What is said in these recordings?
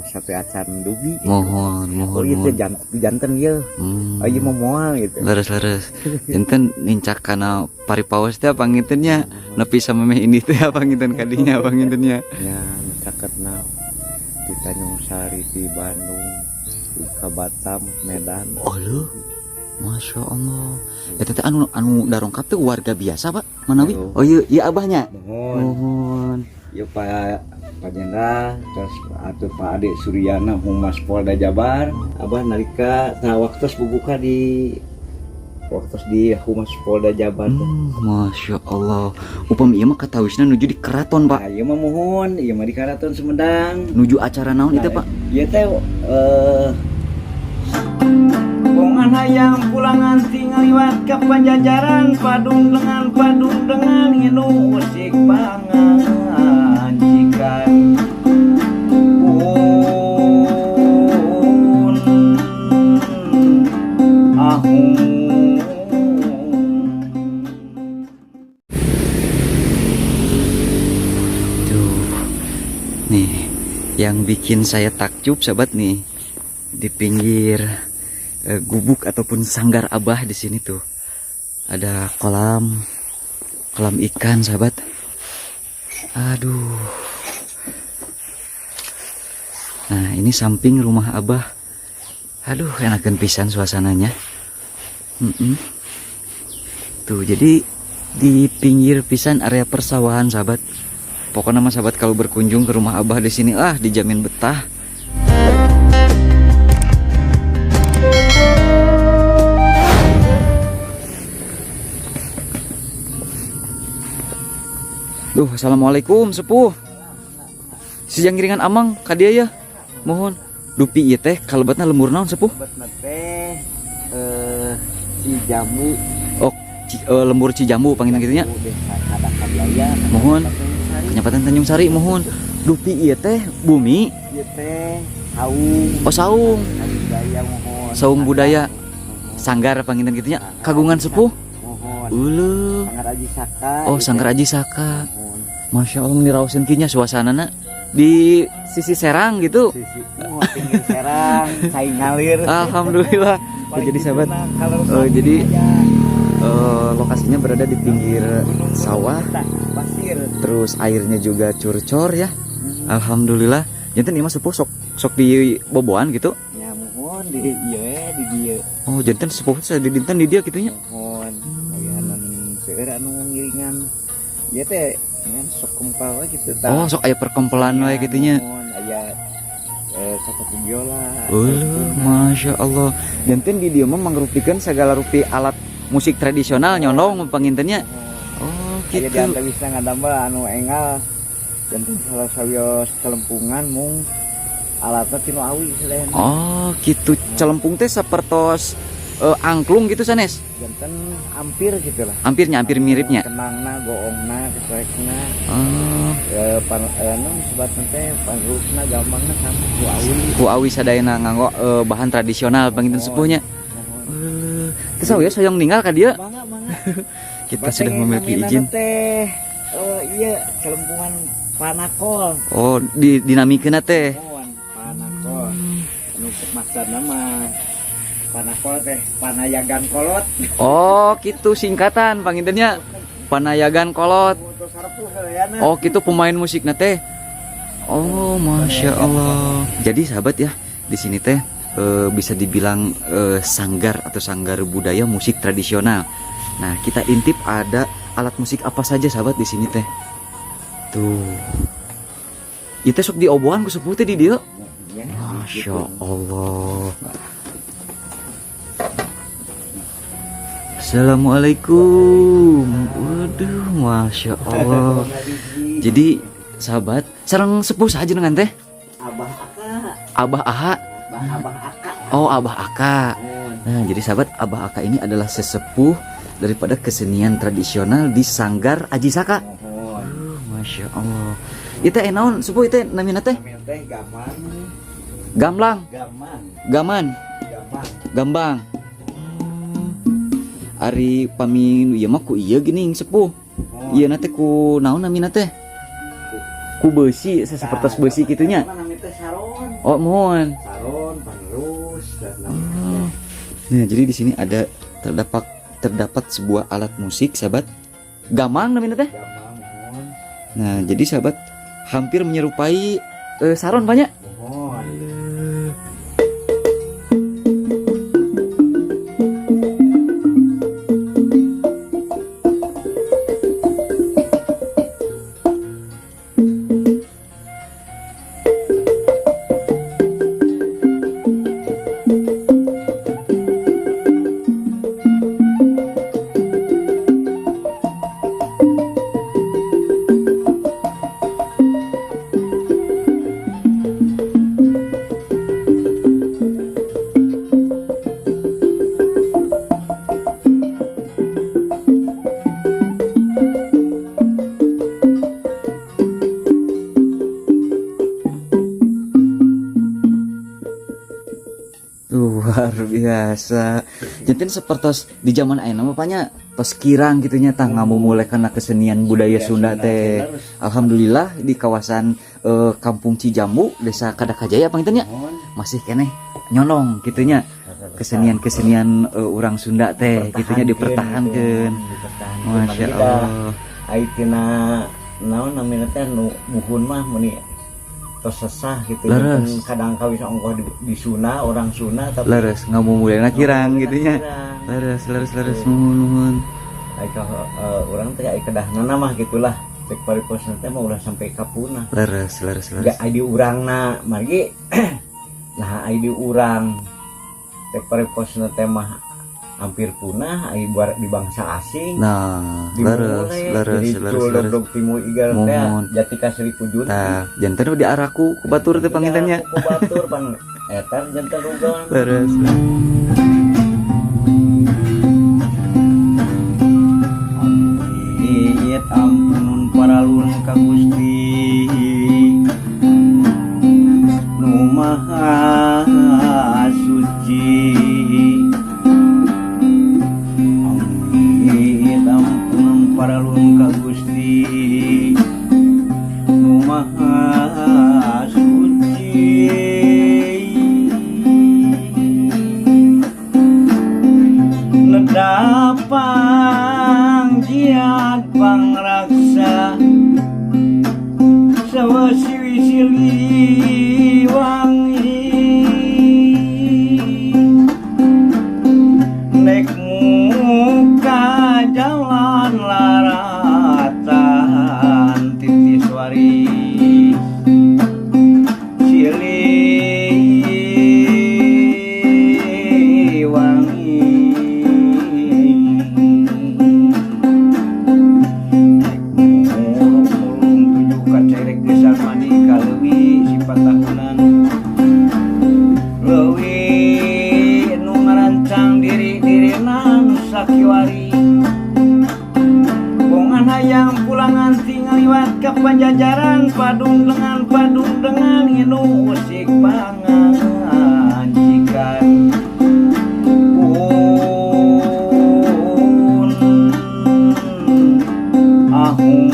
Sampai acan dugi. Mohon, Oh mohon, iya mohon. Janten ieu. Oh ieu mah moal gitu. Leres leres. Janten nincak kana paripaos teh panginten nya, nepi samemeh ini teh panginten kadinya panginten nya. Nya caketna di Tanjung Sari, di Bandung, di ka Batam, Medan. Oh leuh. Masya Allah. Eta teh anu anu darongkap teh warga biasa, Pak? Manawi? Oh. Oh iya, iya abahnya. Mohon. Mohon. Ieu Pak Pak Jenderal, terus atuh Pak Ade Suryana Humas Polda Jabar. Abah nalika tah waktos bubuka di waktos di Humas Polda Jabar teh. Masya Allah. Upami ieu mah katawisna nuju di keraton, Pak. Nah, ieu mah muhun, ieu mah di Karaton Sumedang. Nuju acara naon itu, Pak? Ieu teh Bongan hayam pulangan tinggal liwat ke Pajajaran, padung dengan nginu usik pangancikan pun ahung. Tuh. Nih, yang bikin saya takjub sahabat nih, di pinggir gubuk ataupun sanggar Abah di sini tuh ada kolam kolam ikan, sahabat. Aduh. Nah, ini samping rumah Abah. Aduh, enakan pisan suasananya. Tuh, jadi di pinggir pisan area persawahan, sahabat. Pokoknya mah sahabat kalau berkunjung ke rumah Abah di sini, ah, dijamin betah. Duh, assalamualaikum sepuh. Sijang ngiringan amang ka dieu ya. Mohon. Dupi ieu teh kalebetna lembur naon, sepuh? Kalebetna teh Cijambu. Oh, lembur Cijambu panginten kitu nya. Desa Kadakajaya. Mohon. Tanjung Sari. Kecamatan Tanjung Sari, mohon. Dupi ieu teh bumi? Ieu teh saung. Oh, saung. Saung budaya, mohon. Saung budaya. Mohon. Sanggar panginten kitu nya. Kagungan sepuh. Mohon. Uluh. Sanggar Aji Saka. Oh, Ieu Sanggar teh. Aji Saka. Mohon. Masya Allah, niraoseun kieu nya suasanana di sisi Serang gitu. Sisi, oh, pinggir Serang, cai ngalir. Alhamdulillah. Paling Jadi sahabat, enak kalau jadi aja. Lokasinya berada di pinggir sawah, pasir. Terus airnya juga curcor ya. Alhamdulillah. Janten ieu mah sepuh sok sok di boboan gitu. Ya mohon di ieu di dieu. Oh, janten sepuh saya di dinten di dia gitu nya. Mohon. Bagianan seueur anu ngiringan. Ieu teh ngan sok kempal we gitu tah. Oh, sok aya perkempelan wae Ya, gitu nya. Mohon aya sapotu biola. Oh, Masya Allah. Janten di dieu mah mangrupikeun segala rupi alat musik tradisional nyondong panginten nya. Oh, Aya gitu. di antawisna ngadamel anu enggal. Janten salah sawios celempungan mung alatna tinu awi sadayana. Oh, gitu. Celempung teh sapertos angklung gitu sanes. Janten hampir gitu lah. Hampirnya, hampir miripnya. Kendangna, goongna, keselekna, Oh, pan nu sebatna teh panrusna gampangna sama ku awi. Ku awi sadayana nganggo bahan tradisional panginten sepuhnya. Mohon. Terus sawios hoyong ninggal ka dieu. Mangga, mangga. Kita sudah memiliki izin. Teh iya celempungan panakol. Oh, di dinamikeunna teh. Mohon panakol. Anu maksudna mah panakol teh panayagan kolot. Oh, gitu singkatan pangintennya. Panayagan kolot. Terus sarepuh sadayana. Oh, gitu pemain musikna teh. Oh, Masya Allah. Jadi sahabat ya, di sini teh bisa dibilang sanggar atau sanggar budaya musik tradisional. Nah, kita intip ada alat musik apa saja sahabat di sini teh. Tuh. Itu sok diobohan ku sepuh teh di dieu. Ya, Masya gitu. Allah. Assalamualaikum. Waduh, Masya Allah. Jadi sahabat, sareng sepuh saja dengan teh. Abah Aka. Abah Aha. Abah, Abah Aka. Oh, Abah Aka. Nah, jadi sahabat, Abah Aka ini adalah sesepuh daripada kesenian tradisional di Sanggar Aji Saka. Mohon. Aduh, Masya Allah. Itu naon sepuh itu namina teh? Namina teh gaman. Gamlang. Gaman. Gaman. Gambang. Gambang. Ari pami nu ieu mah ku ieu geuning sepuh. Mohon. Ieu na teh ku naon namina teh? Ku beusi, sapertos beusi kitu nya. Namina teh saron. Oh, muhun. Saron panerus. Oh. Nah, jadi di sini ada terdapat terdapat sebuah alat musik, sahabat. Gamang namanya teh. Gamang, muhun. Nah, jadi sahabat hampir menyerupai saron banyak. Muhun. Luar biasa. Janten sepertos di zaman ayeuna mah nya tos kirang gitu nya tah ngamumule kana kesenian budaya Sunda teh. Alhamdulillah di kawasan Kampung Cijambu, Desa Kadakajaya panginten nya Muhun. Masih keneh nyonong gitu nya kesenian-kesenian urang Sunda teh gitu nya dipertahankeun. Dipertahankeun. Masya Allah. Ai tina naon namina teh nu buhun mah meuni tos sesah gitu. Leres. Kadang kawis ongkoh di Sunda, orang Sunda, tapi Leres, ngamumulena kirang gitu nya. Kirang. Leres, leres, leres, muhun, muhun. Ai ka urang teh ai kedahna mah gitulah. Cek pariposna teh mah ulah sampai ka punah. Leres, leres, leres. Gak ai di urangna margi nah ai di urang cek pariposna teh mah hampir punah, ai buat di bangsa asing Nah, leres, dimulai leres, jadi leres, cul leres. dog timu igal teh Muhun. jati kasri kujun. Tah, janten diaraku ku batur teh panginten nya. Ku batur pan eta janten rugon. Leres. Iyet ampunun paralun ka Gusti Nu Maha Suci. Amit ampunun paralun ka Gusti Nu Maha Suci. Nedapang jiat pangraksa sawasiwi siliwangi nek muka jalan laratan titis waris siliwangi mulung-mulung tujuh kacerek desa mani kaleuwi sifat tahunan leuwih nu ngarancang diri dirinan sakiwari bongan hayang pulangan tinggal liwat ke Pajajaran padung dengan nginu usik pangancikan pun ahung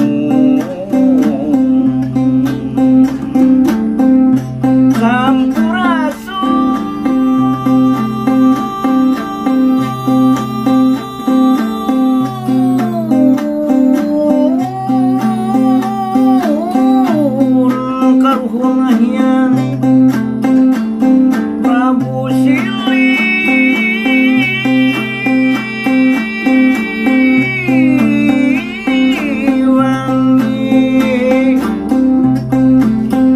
sampurasun. Karuhun hyang Prabu Siliwangi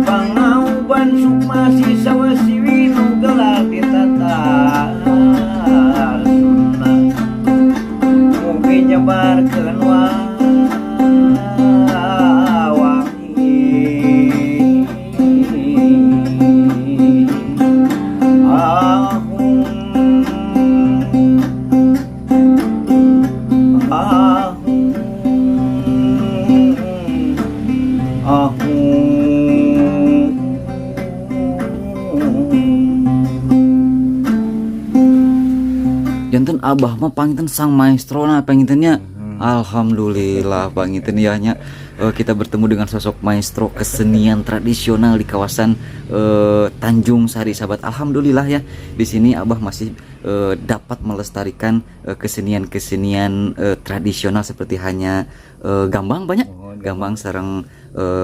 pangauban sukma sisa wesiwi nu gelar di tatar Sunda mugi nyebarkeun wangi ahung ahung ahung. Janten abah mah panginten sang maestro na panginten nya. Alhamdulillah panginten ya nya. Kita bertemu dengan sosok maestro kesenian tradisional di kawasan Tanjung Sari, sahabat. Alhamdulillah ya, di sini Abah masih dapat melestarikan kesenian-kesenian tradisional seperti hanya gambang banyak, Muhun, gambang sareng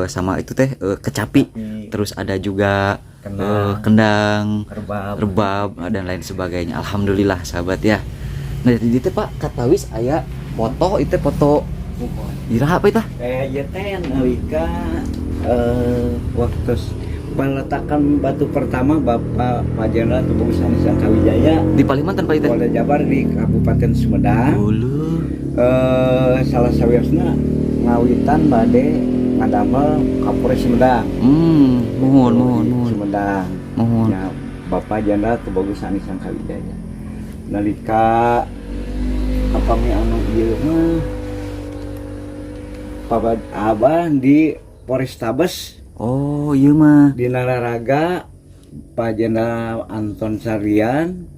sama itu teh kecapi. Kecapi. Terus ada juga Kendang. Kendang, Rebab. Rebab, dan lain sebagainya. Alhamdulillah, sahabat ya. Nah, jadi teh, Pak, katawis aya foto itu, foto Muhun. iraha apa itu? Eh, ieu teh nalika waktu peletakan batu pertama Bapak Pak Jenderal Tubagus Anis Angkawijaya Di Palimantan, Pak, itu? Polda Jabar di Kabupaten Sumedang. Dulu. Salah sawiosna ngawitan bade ngadamel Kapolres Sumedang. Muhun, Gitu, muhun, di muhun. Sumedang. Muhun. Ya, Bapak Jenderal Tubagus Anis Angkawijaya. Nalika upami anu ieu mah Papa Abah di Polrestabes. Oh, iya mah. Di Nararaga Pak Jenderal Anton Charliyan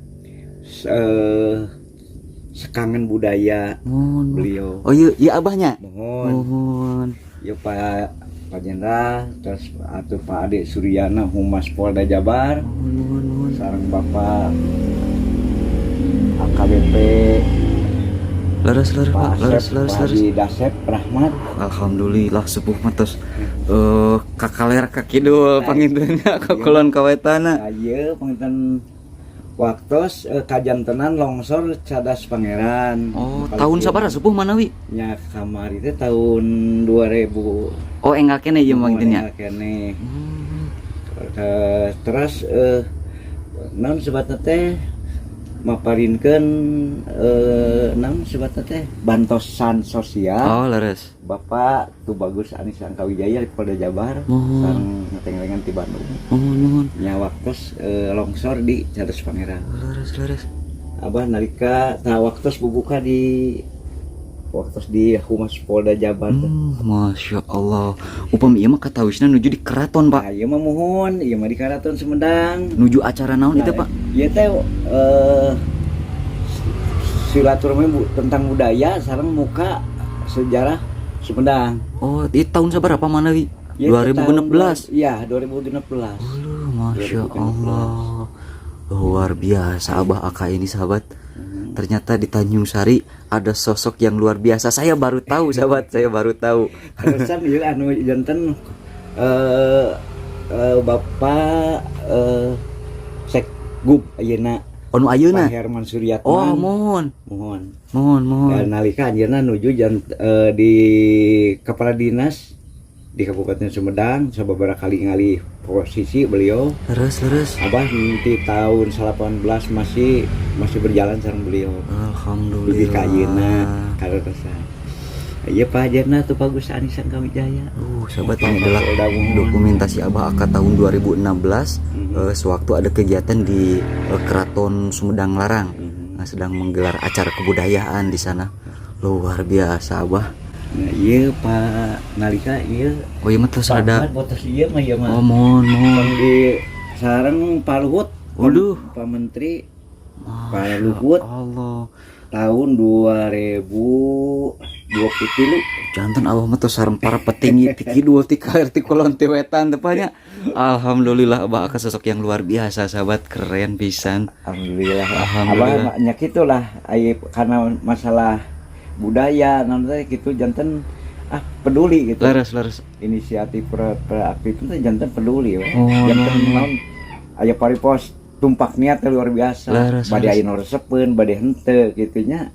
sekangen budaya Muhun, muhun. Beliau. Oh iya, iya abahnya. Muhun. Muhun. Ya, Pak Pak Jenderal, terus atur Pak Ade Suryana, Humas Polda Jabar, Muhun, muhun, muhun. Sareng Bapak AKBP Leres, leres, Pak Pak, leres, Asep, leres, Pak leres. Haji Dasep Rahmat. Alhamdulillah, sepuh mah tos ka kaler ka kidul panginten nya, ka kulon ka wetana. Nah, ieu panginten waktos kajantenan longsor Cadas Pangeran. Oh, Paling tahun ieu sabaraha, sepuh, manawi? Nya kamari teh tahun 2000. Oh, enggal keneh ieu panginten nya. Enggal keneh. Hmm. Terus naon sebatna teh maparinkeun naon sebatna teh bantosan sosial. Oh, leres. Bapak Tubagus Anis Angkawijaya di Polda Jabar Muhun. Sareng ngetenglengan di Bandung. Muhun, muhun. Nya waktos longsor di Cadas Pangeran. Leres, leres. Abah nalika tah waktos bubuka di waktos di Humas Polda Jabar teh. Masya Allah. Upami ieu mah katawisna nuju di keraton, Pak. Nah, ieu mah muhun, ieu mah di Karaton Sumedang. Nuju acara naon itu, Nah, Pak? ieu teh silaturahmi tentang budaya sareng muka sejarah Sumedang. Oh, di tahun sabaraha manawi? Ieu teh 2016. Iya, 2016. Aduh, Masya 2016. Allah. Luar biasa Abah Aka ini, sahabat. Ternyata di Tanjung Sari ada sosok yang luar biasa. Saya baru tahu, sahabat, saya baru tahu. Terusan ieu anu janten Bapak Sekgub ayeuna. Anu ayeuna. Pak Herman Suryatman. Oh, muhun. Muhun. Muhun, muhun. Dan nalika anjeunna nuju di kepala dinas di Kabupaten Sumedang sababaraha kali ngalih posisi beliau. Leres, leres. Abah di tahun 18 masih masih berjalan sareng beliau. Alhamdulillah. Lebih ka ayeuna kaleresan. Iya, Pak Jenderal Tubagus Anis Angkawijaya. Sahabat, ini adalah Polda, muhun. Dokumentasi Abah Aka tahun 2016, sewaktu ada kegiatan di Keraton Sumedang Larang. Nah, sedang menggelar acara kebudayaan di sana. Luar biasa, Abah. Nah, iya Pak, nalika iya. Oh iya mah terus Pak ada Ahmad botos iya mah, iya mah. Oh, muhun, muhun. Pang di sareng Pak Luhut. Waduh. Pak Menteri Pak Masya Luhut Allah. Tahun 2023. Janten Abah mah tos sareng para petinggi ti kidul, ti kaler, ti kulon, ti wetan tepanya. Alhamdulillah, Abah Aka sosok yang luar biasa, sahabat, keren pisan. Alhamdulillah. Alhamdulillah. Abah nya kitulah ai karena masalah budaya nanti gitu janten ah peduli gitu. Leres, leres. Inisiatif proaktif itu janten peduli we. Oh, Janten no, no. naon aya paripos tumpak niat teh luar biasa. Leres, bade leres. aya nu resepeun, bade henteu kitu nya.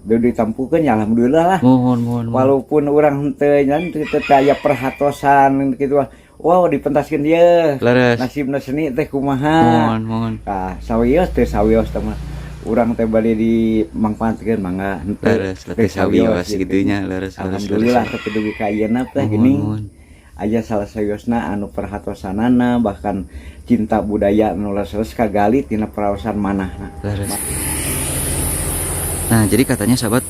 Udah ditampukeun ya alhamdulillah lah. Muhun, muhun, muhun. Walaupun urang henteu nya teu teu aya perhatosan gitu. Wow, dipentaskeun ieu. Leres. Nasibna seni teh kumaha. Muhun, muhun. Ah, sawios teh sawios teh mah. Urang teh bade dimangfaatkeun mangga henteu. Leres, Teu teh sawios gitu nya, leres, leres, Alhamdulillah leres. Tapi dugi ka ayeuna teh Muhun, geuning. Muhun. Aya salah sawiosna anu perhatosanana bahkan cinta budaya anu leres kagali tina peraosan manahna. Leres. Nah, jadi katanya, sahabat,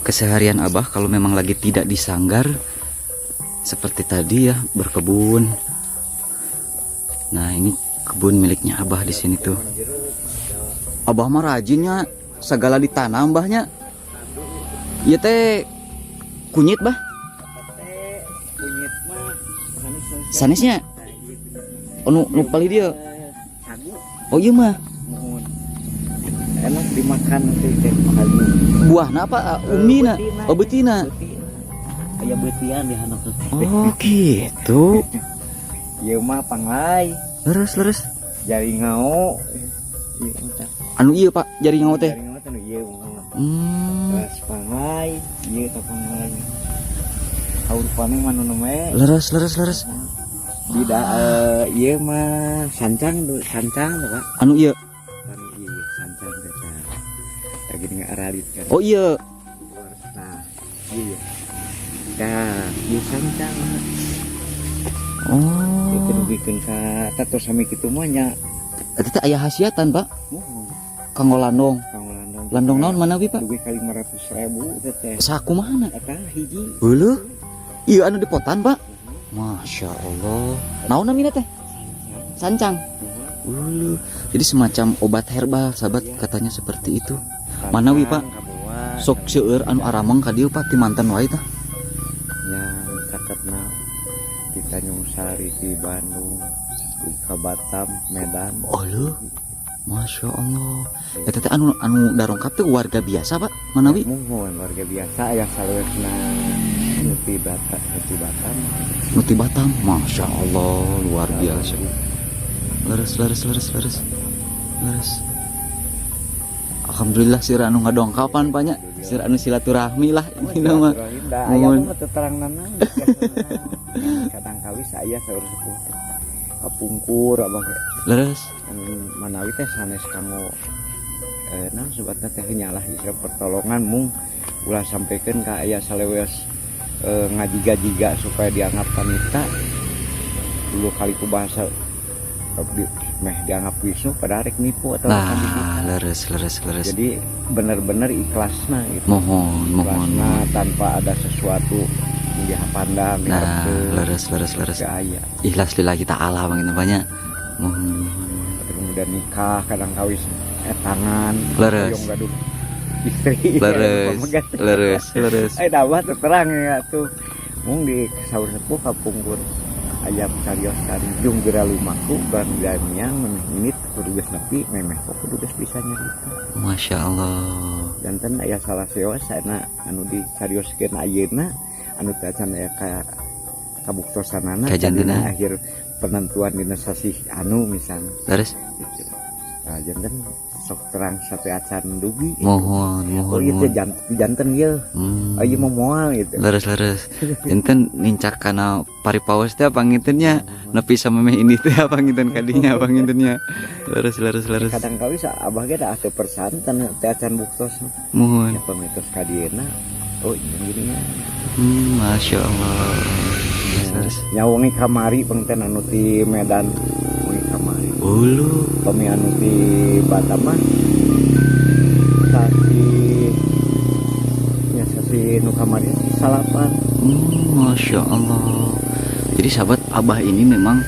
keseharian Abah kalau memang lagi tidak di sanggar seperti tadi ya, berkebun. Nah, ini kebun miliknya Abah di sini tuh. Abah mah rajinnya, segala ditanam, Abahnya. Ieu teh Kunyit, Bah? Teh kunyit mah sanes. Sanesnya? Nah, ieu kunyit. Oh, nu palih dieu. Sagu. Oh, iya mah. Muhun. Enak dimakan nanti teh sagu. Buahna apa? Umina. Oh, beutina. Beutina. Aya beutian di handap teh. Oh, gitu. Ieu mah panglai. Leres, leres. Jaringau. Ieu mah teh. Anu ieu, Pak, jaringau teh. Jaringau teh nu ieu mah. Hmm. Terus panglai, ieu teh panglai. Haur paning mah nu we. Leres, leres, leres. Tidak, ieu mah sancang, sancang teh, Pak. Anu ieu. Anu ieu sancang teh tah. Tah gini ngaralit kan. Oh, iya. Nah, iya. Nah, ieu sancang. Oh. Itu dugikeun ka tatos sami kitu mah nya. Eta teh aya khasiatan, Pak. Muhun. Kanggo landong. Kanggo landong. Landong naon manawi, Pak? Dugi ka 500.000 teh teh. Sakumahana? Eta hiji. Heueuh. Iya, anu dipotan, Pak. Masya Allah. Naon namina teh? Sancang. Uluh. Jadi semacam obat herbal, sahabat, katanya seperti itu. Manawi, Pak? Sok seueur anu arameng ka dieu, Pak, ti manten wae tah. Nya caketna di Tanjung Sari, di Bandung, di ka Batam, Medan. Oh leuh. Masya Allah. Eta teh anu anu darongkap teh warga biasa, Pak, manawi? Muhun, warga biasa yang salewesna nu ti Batam, nu ti Batam. Nu ti Batam. Masya Allah, luar biasa. Leres, leres, leres, leres. Leres. Alhamdulillah sir anu ngadongkapan banyak, sir anu silaturahmi lah ini nama. Da aya Muhun. mah teu terang. Kadang kawis aya saur sepuh teh. Kapungkur abah ge. Leres. Anu manawi teh sanes kanggo naon sebatna teh, nyalah istilah pertolongan, mung ulah sampaikan ka aya salewes ngajiga-jiga supaya dianggap wanita dulu kali ku bahasa meh dianggap Wisnu pada rek nipu atau Nah, di kita. Leres, leres, leres. Jadi benar-benar ikhlasna gitu. Mohon, mohon. Ikhlasna tanpa ada sesuatu yang dihapandang, Nah, diharapkeun. leres, leres, leres. Gak aya. Ikhlas lillahi ta'ala bang banyak. Mohon, mohon. Tapi kemudian nikah kadang kawis tangan Leres. hoyong gaduh istri. Leres, Pemegat. leres, leres. Dabah terang ya tuh mung di saur sepuh kapungkur aya carios karijung geura lumaku barang damiang memeh minit kudu geus nepi memeh kok kudu geus bisa nyarita. Masya Allah. Janten aya salah sewa sana anu dicarioskeun ayeuna anu teu acan aya ka kabuktosanana. Kajantenan. Tadina akhir penentuan dina sasih anu misalnya gitu. Nah, janten sok terang sampai acan dugi gitu. Mohon, Oh mohon, iya mohon. Janten janten ye. Oh iya mau moal gitu. Leres, leres. Janten nincak kana paripaos teh pangintennya nepi samemeh ini teh panginten kadinya pangintennya. Leres, leres, leres. Kadang kawis abah ge da teu persanten teu acan buktos. Mohon. Ya pamitos ka dieuna. Oh iya gini ya. Masya Allah. Leres, leres. Nya wengi kamari pengten anu ti Medan wengi kamari. Ulu. Pami anu ti Batam mah sasi nya sasi nu kamari salapan. Masya Allah. Jadi sahabat, Abah ini memang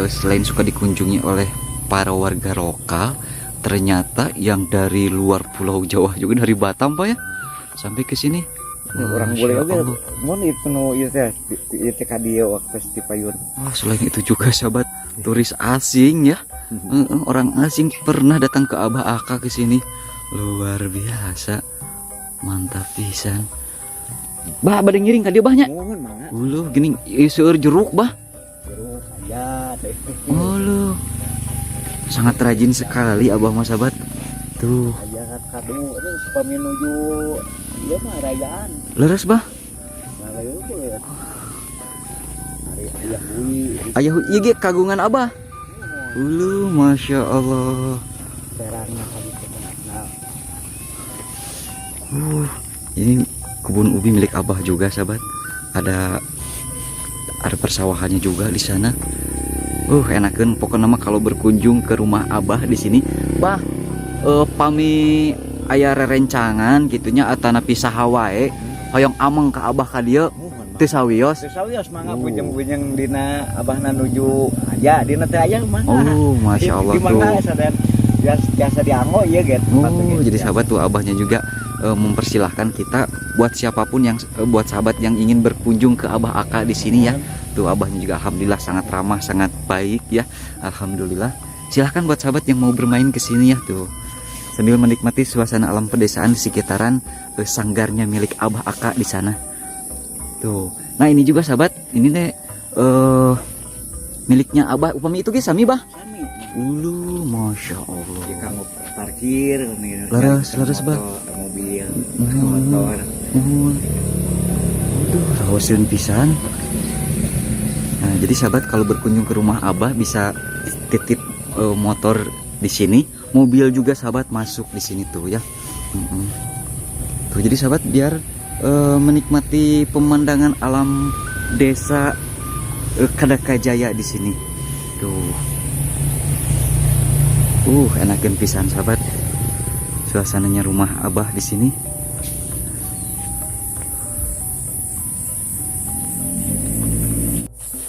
selain suka dikunjungi oleh para warga lokal, ternyata yang dari luar Pulau Jawa juga, dari Batam, Pak ya, sampai ke sini. Orang Masya boleh oge Allah. Mun itu nu ieu teh ieu teh ka dieu waktu ti payun. Wah, selain itu juga sahabat, turis asing ya. Heeh, orang asing pernah datang ke Abah Aka ke sini. Luar biasa. Mantap pisan. Bah, bade ngiring ka dieu, Bah, nya. Mohon mangga. Uluh, gini ieu seueur jeruk, Bah. Jeruk aya teh. Uluh. Sangat rajin sekali Abah mah, sahabat. Tuh, Aya kadu ini upami nuju ieu mah rayaan. Leres, Bah. Nah, ya. Ari aya hui. Ayah ieu ge kagungan Abah. Uluh, Masya Allah. Terangna ka ditu. Nah, Ini kebun ubi milik Abah juga, sahabat. Ada persawahannya juga di sana. Enakeun pokoknya mah kalau berkunjung ke rumah Abah di sini. Bah, pami aya rerencangan gitunya atanapi saha wae hoyong ameng ka Abah ka dieu Mohon. teu sawios. Teu sawios mangga Oh. bujeng-bujeng dina abahna nuju aya dina teh aya mangga. Oh, Masya Allah Di mangga tuh. sadayana biasa, biasa dianggo ieu gitu. Oh, jadi sahabat tuh abahnya juga mempersilahkan kita buat siapapun yang buat sahabat yang ingin berkunjung ke Abah Aka di sini ya. Tuh abahnya juga alhamdulillah sangat ramah, sangat baik ya. Alhamdulillah. Silahkan buat sahabat yang mau bermain ke sini ya tuh. Sambil menikmati suasana alam pedesaan di sekitaran sanggarnya milik Abah Aka di sana. Tuh. Nah, ini juga sahabat, ini teh miliknya Abah. Upami itu ge sami, Bah? Sami. Ulu, masya Allah. Ya kanggo parkir nih. Leres, leres, Bah. Mobil, motor. Muhun. Aduh, raoseun pisan. Nah, jadi sahabat kalau berkunjung ke rumah Abah bisa titip motor di sini, mobil juga sahabat masuk di sini tuh ya. Tuh, jadi sahabat biar menikmati pemandangan alam desa Kadakajaya di sini. Tuh. Enakeun pisan sahabat. Suasananya rumah Abah di sini.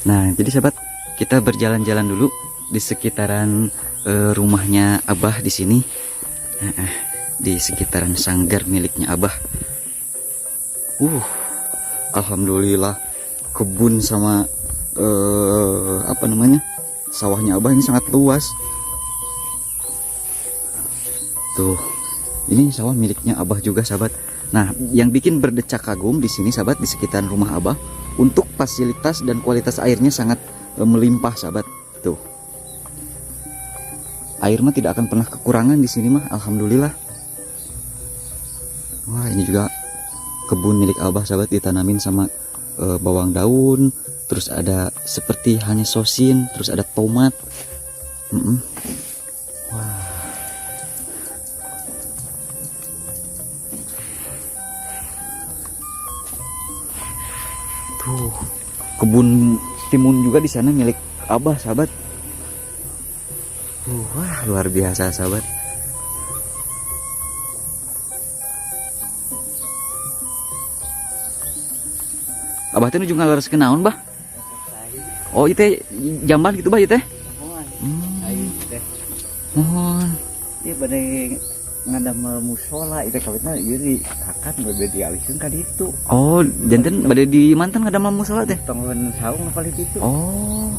Nah, jadi sahabat, kita berjalan-jalan dulu di sekitaran rumahnya Abah di sini. Nah, di sekitaran sanggar miliknya Abah. Alhamdulillah kebun sama apa namanya? Sawahnya Abah ini sangat luas. Tuh, ini sawah miliknya Abah juga, sahabat. Nah, yang bikin berdecak kagum di sini, sahabat, di sekitaran rumah Abah, untuk fasilitas dan kualitas airnya sangat melimpah, sahabat. Tuh. Air mah tidak akan pernah kekurangan di sini mah, alhamdulillah. Wah, ini juga kebun milik Abah, sahabat, ditanamin sama bawang daun, terus ada seperti halnya sosin, terus ada tomat. Wah. Tuh, kebun timun juga di sana milik Abah, sahabat. Wah, luar biasa, sahabat. Abah teh nuju ngalereskeun naon, Bah? Oh, itu jamban gitu, Bah, ieu teh? Teh. Muhun. Ieu bade ngadamel musola itu kawitna ieu di kakan bade dialihkeun ka ditu. Oh, janten bade di mantan ngadamel musola teh? Tonggohan saung paling ditu. Oh.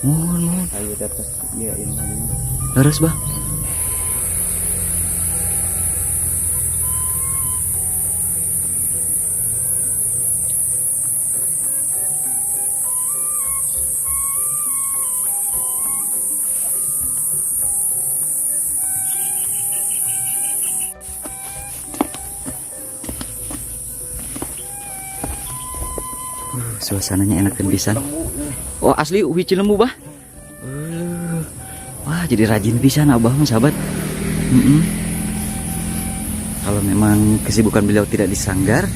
Muhun, muhun. Ayo dapat ieu ini. Leres, Bah. Suasananya enakeun pisan. Oh, asli uwi Cilembu, Bah. Wah, jadi rajin pisan Abah mah, sahabat. Kalau memang kesibukan beliau tidak di sanggar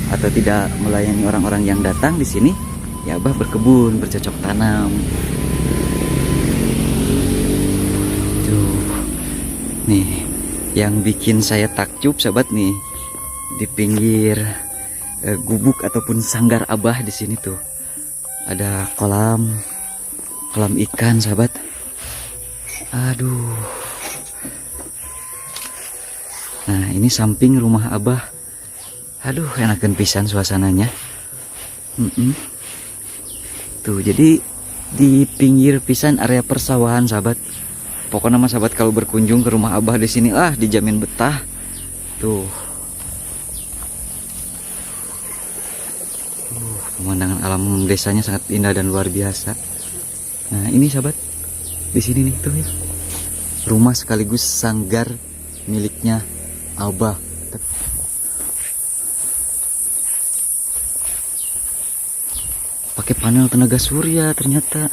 atau tidak melayani orang-orang yang datang di sini, ya Abah berkebun, bercocok tanam. Tuh. Nih, yang bikin saya takjub sahabat nih di pinggir gubuk ataupun sanggar Abah di sini tuh ada kolam kolam ikan, sahabat. Aduh. Nah, ini samping rumah Abah. Aduh, enakeun pisan suasananya. Tuh, jadi di pinggir pisan area persawahan, sahabat. Pokoknya mah sahabat kalau berkunjung ke rumah Abah di sini, ah, dijamin betah. Tuh. Pemandangan alam desanya sangat indah dan luar biasa. Nah, ini sahabat, di sini nih tuh ya. Rumah sekaligus sanggar miliknya Abah. Pakai panel tenaga surya ternyata.